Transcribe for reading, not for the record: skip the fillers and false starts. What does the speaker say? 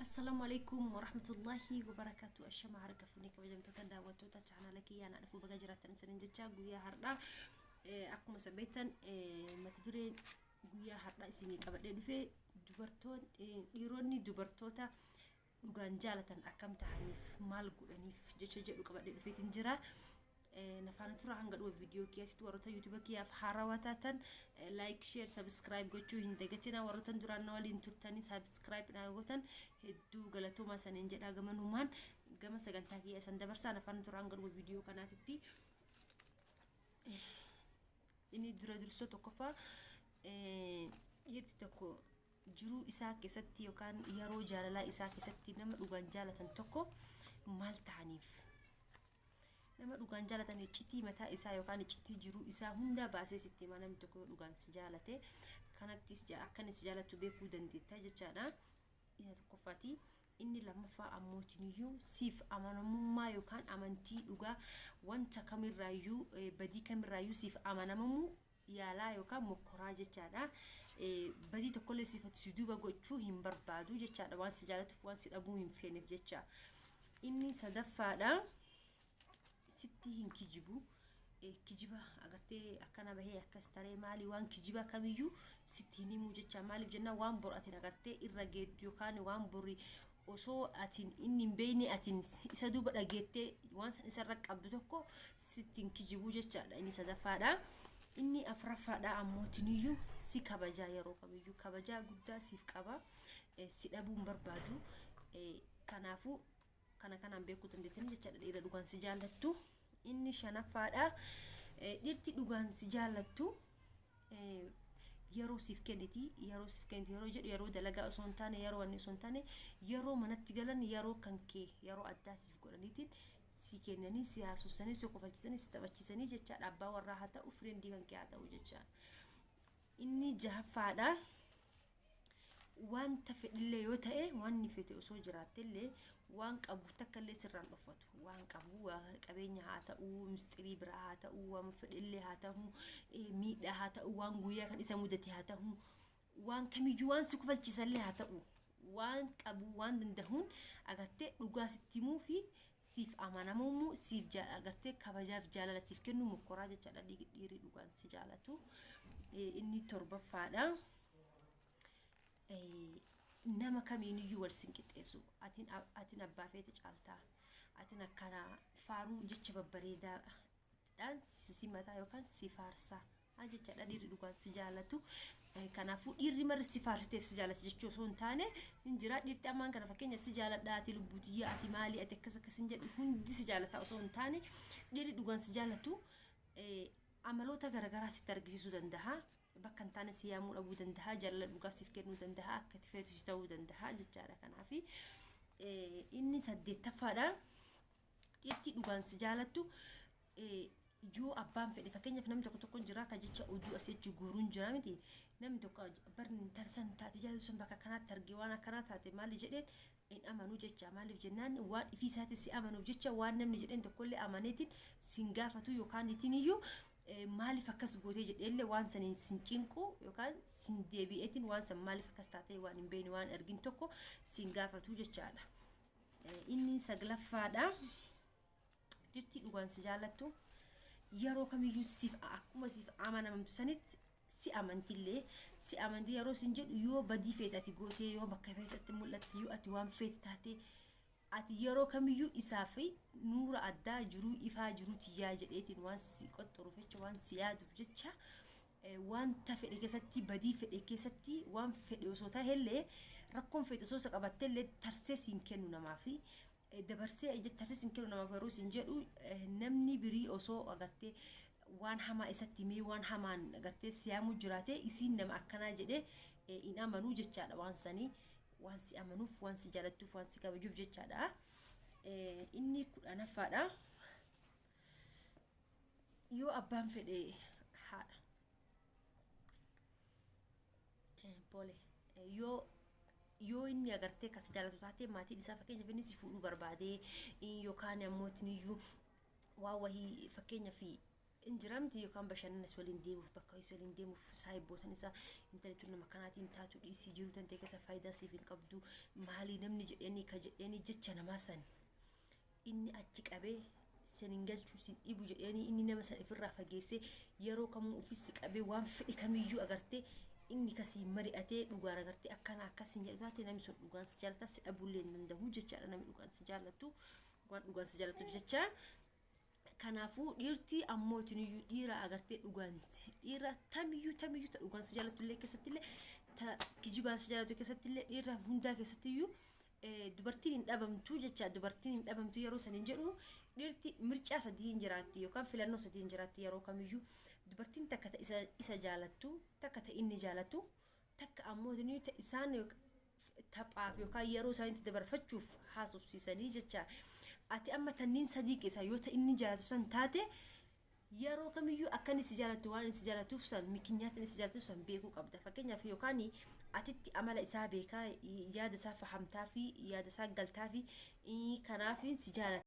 Assalaamu alaikum warahmatullahi wabarakaatu. Ashama harka fuunee kabajamtoota daawwattoota chaanaala kiyyaa na dhufuu baga jiraattan isiniin jecha. Guyyaa har'aa akkuma isa beektan mata dureen guyyaa har'aa isinii qabadhee dhufee dubartoon dhiironni dubartoota dhugaan jaalatan akkam tahaniif maal godhaniif jecha jedhu qabadhee dhufeetiin jira. Na faana tura hanga dhuma viidiyoo kiyyaatti. Warroota YouTube kiyyaaf haarawaa taatan like, share, subscribe gochuu hin dagatina. Warroota duraan na waliin turtanii subscribe na gootan hedduu galatoomaa saniin jedhaa, gamanumaan gama sagantaa kiyyaa san dabarsaa. Na faana tura hanga dhuma viidiyoo kanaatitti. Inni dura dursoo tokkoffaa, dhiirti tokko jiruu isaa keessatti yookaan yeroo jaalalaa isaa keessatti nama dhugaan jaalatan tokko maal ta'aniif? Nama dhugaan jaalatan iccitii mataa isaa yookaan iccitii jiruu isaa hundaa baasee sitti hima. Namni tokko yoo dhugaan si jaalate kanattis akka inni si jaalatu beekuu dandeetta jechaadha. Isa tokkoffaati. Inni lammaffaa ammootiiniyyuu siif amanamummaa yookaan amantii dhugaa wanta kamirraayyuu, badii kamirraayyuu siif amanamamuu yaalaa yookaan mokkoraa jechaadha. Badii tokkollee si duuba gochuu hin barbaadu jechaadha, waan si jaalatuuf, waan si dhabuu hin feeneef jecha. Inni sadaffaadha. Sitti hin kijibu. Kijiba agartee akkana bahee akkas taree maali, waan kijiba kamiyyuu sitti hin himu jecha. Maaliif jennaan, waan bor atin agartee irra geettu yookaan waan bori osoo atin inni hin beekne atin isa duuba dhageettee waan san isarra qabdu tokko sitti hin kijibu jechaadha. Inni sadaffaadha. Inni afuraffaadha ammootiniyyuu si kabajaa, yeroo kamiyyuu kabajaa guddaa siif qaba. Si dhabuu hin barbaadu. Kanaafuu kana kanaan beekuu dandeettanii jechaadha dhiira dhugaan si jaallattu. Inni shanaffaadha. Dhiirti dhugaan si jaallattu yeroo siif kenniti. Yeroo siif kenniti yeroo jedhu, yeroo dalagaa osoo hin taane, yeroo wanni osoo hin taane, yeroo manatti galan yeroo kan kee yeroo addaa siif godhaniitiin si kennanii, si haasofsanii, si kofalchisanii, si taphachiisanii jechaadha. Abbaa warraa haa ta'u, friendii kan kee haa ta'u jechaadha. Inni jahaffaadha. Wanta fedhillee yoo ta'e, waan inni fete osoo jiraattellee, waan qabu takka illee sirraan dhoffatu. Waan qabu, waan qabeenya haa ta'u, mistirii biraa haa ta'u, waan fedhillee haa ta'u, miidhaa haa ta'u, waan guyyaa kan isa mudate haa ta'u, waan kamiyyuu, waan si kofalchiisallee haa ta'u, waan qabu waan dandahuun agartee dhugaa sitti himuu fi siif amanamumuu, siif agartee kabajaaf jaalala siif kennu mokkoraa jechaadha dhiirri dhugaan si jaalatu. Inni torbaffaadha. Nama kamiiniyyuu wal sin qixxeessu. Atin abbaa feete caaltaa, atin akkana faaruu jecha babbareedaadhaan si simataa yookaan si faarsaa jechaadha dhiirri dhugaan si jaalatu. Kanaafuu dhiirri marri si faarsiteef si jaalatu jechuu osoo hin taane, hin jira dhiirti ammaan kana fakkeenyaaf si jaaladha, ati lubbutiyyaa, ati maali, ati akkas akkas hin jedhu hundi si jaalataa osoo hin taane, dhiirri dhugaan si jaalatu amaloota garaagaraa sitti argisiisuu danda'a. Bakka hin taane si yaamuu dhabuu danda'a, jaalala dhugaa siif kennuu danda'a, akka itti feetu si ta'uu danda'a jechaadha. Kanaaf inni saddeettaffaadha. Dhiirti dhugaan si jaalattu yoo abbaan fedhe, fakkeenyaaf namni tokko tokko jira ka jecha oduu asii achi guuruun jira miti, namni tokko barni intala san taate jaalatu san bakka kanaatti argee waan akkanaa taate maali jedheen hin amanuu jecha. Maaliif jennaan, waan ifii isaatti si amanuuf jecha waan namni jedheen tokkollee amaneetiin sin gaafatu yookaan itiin iyyuu maaliif akkas gootee jedheellee waan saniin sin cinqu yookaan sin deebi'eetiin waan san maaliif akkas taatee waan hin beekne waan argin tokko sin gaafatu jechaadha. Inni saglaffaadha. Dhirti dhugaan si jaallattu yeroo kamiyyuu siif akkuma siif amanamtu sanitti si amantillee si amantii. Yeroo sin jedhu, yoo badii feete ati gootee, yoo bakka feetetti mul'atte, yoo ati waan feete taatee, ati yeroo kamiyyuu isaaf nuura addaa jiruu ifaa jiruu tiyyaa jedheetiin waan si qoxxoruuf jecha, waan si yaaduuf jecha, wanta fedhe keessatti, badii fedhe keessatti, waan fedhe osoo ta'ellee, rakkoon fedhe osoo isa qabattellee, tarsee siin kennu namaafi dabarsee tarsee siin kennu namaaf. Yeroo siin jedhu, namni birii osoo agartee waan hamaa isatti himee waan hamaan agartee siyaamuu jiraate, isiin nama akkanaa jedhee hin amanuu jechaadha. Waan sanii waan si amanuuf, waan si jaalattuuf, waan si kabajuuf jechaadha. Inni 10ffaadha. Yoo abbaan fedhe haadha. Pole yoo inni agartee kas jaalatu taate, maatiin isaa fakkeenyaaf inni si fuudhuu barbaade yookaan ammoo iyyuu waa wahii fakkeenyaaf Hin jiramti yookaan bashannana si waliin deemuuf, bakka si waliin deemuuf saahibbootan isaa, intalli tun nama kanaatiin taatu dhiisii, jiruu tantee keessa faayidaa siif hin qabdu, maalii namni jedheenii ka jedheenii, jecha namaa san inni achi qabee sin hin galchuu, sin dhibu jedheenii inni nama san ofirraa fageessee, yeroo kamuu ofis qabee, waan fedhe kamiyyuu agartee inni kasii mari'atee dhugaan agartee akkana akkas hin jedhu taate, namni sun dhugaan si jaallata, si dhabuullee hin danda'u jechaadha. Namni dhugaan si jaallatu waan dhugaan si jaallatuuf jecha. Kanaafuu dhiirti ammootiin dhiira agartee dhugaan, dhiira tamiyyuu tamiyyuu, ta dhugaan si jaallattu illee keessatti illee, ta kijibaan si jaallatu keessatti illee, dhiira hundaa keessatti iyyuu dubartiin hin dhabamtu jecha. Dubartiin hin dhabamtu yeroo san hin jedhu, dhiirti mircaa sadii hin jiraatti yookaan filannoo sadii hin jiraatti. Yeroo kamiyyuu dubartiin takka ta isa jaalattu, takka ta inni jaalatu, takka ammoo ta isaan taphaaf yookaan yeroo isaaniitti dabarfachuuf haasofsiisanii jecha. Ati amma tanniin sadii keessaa yoo ta inni jaalatu san taate, yeroo kamiyyuu akka inni si jaalatu, waan inni si jaalatuuf san, mikinyaatti inni si jaalatuuf san beekuu qabda. Fakkeenyaaf, yookaan atitti amala isaa beekaa, yaada isaa fahamtaa fi yaada isaa galtaa fi kanaaf si jaalata.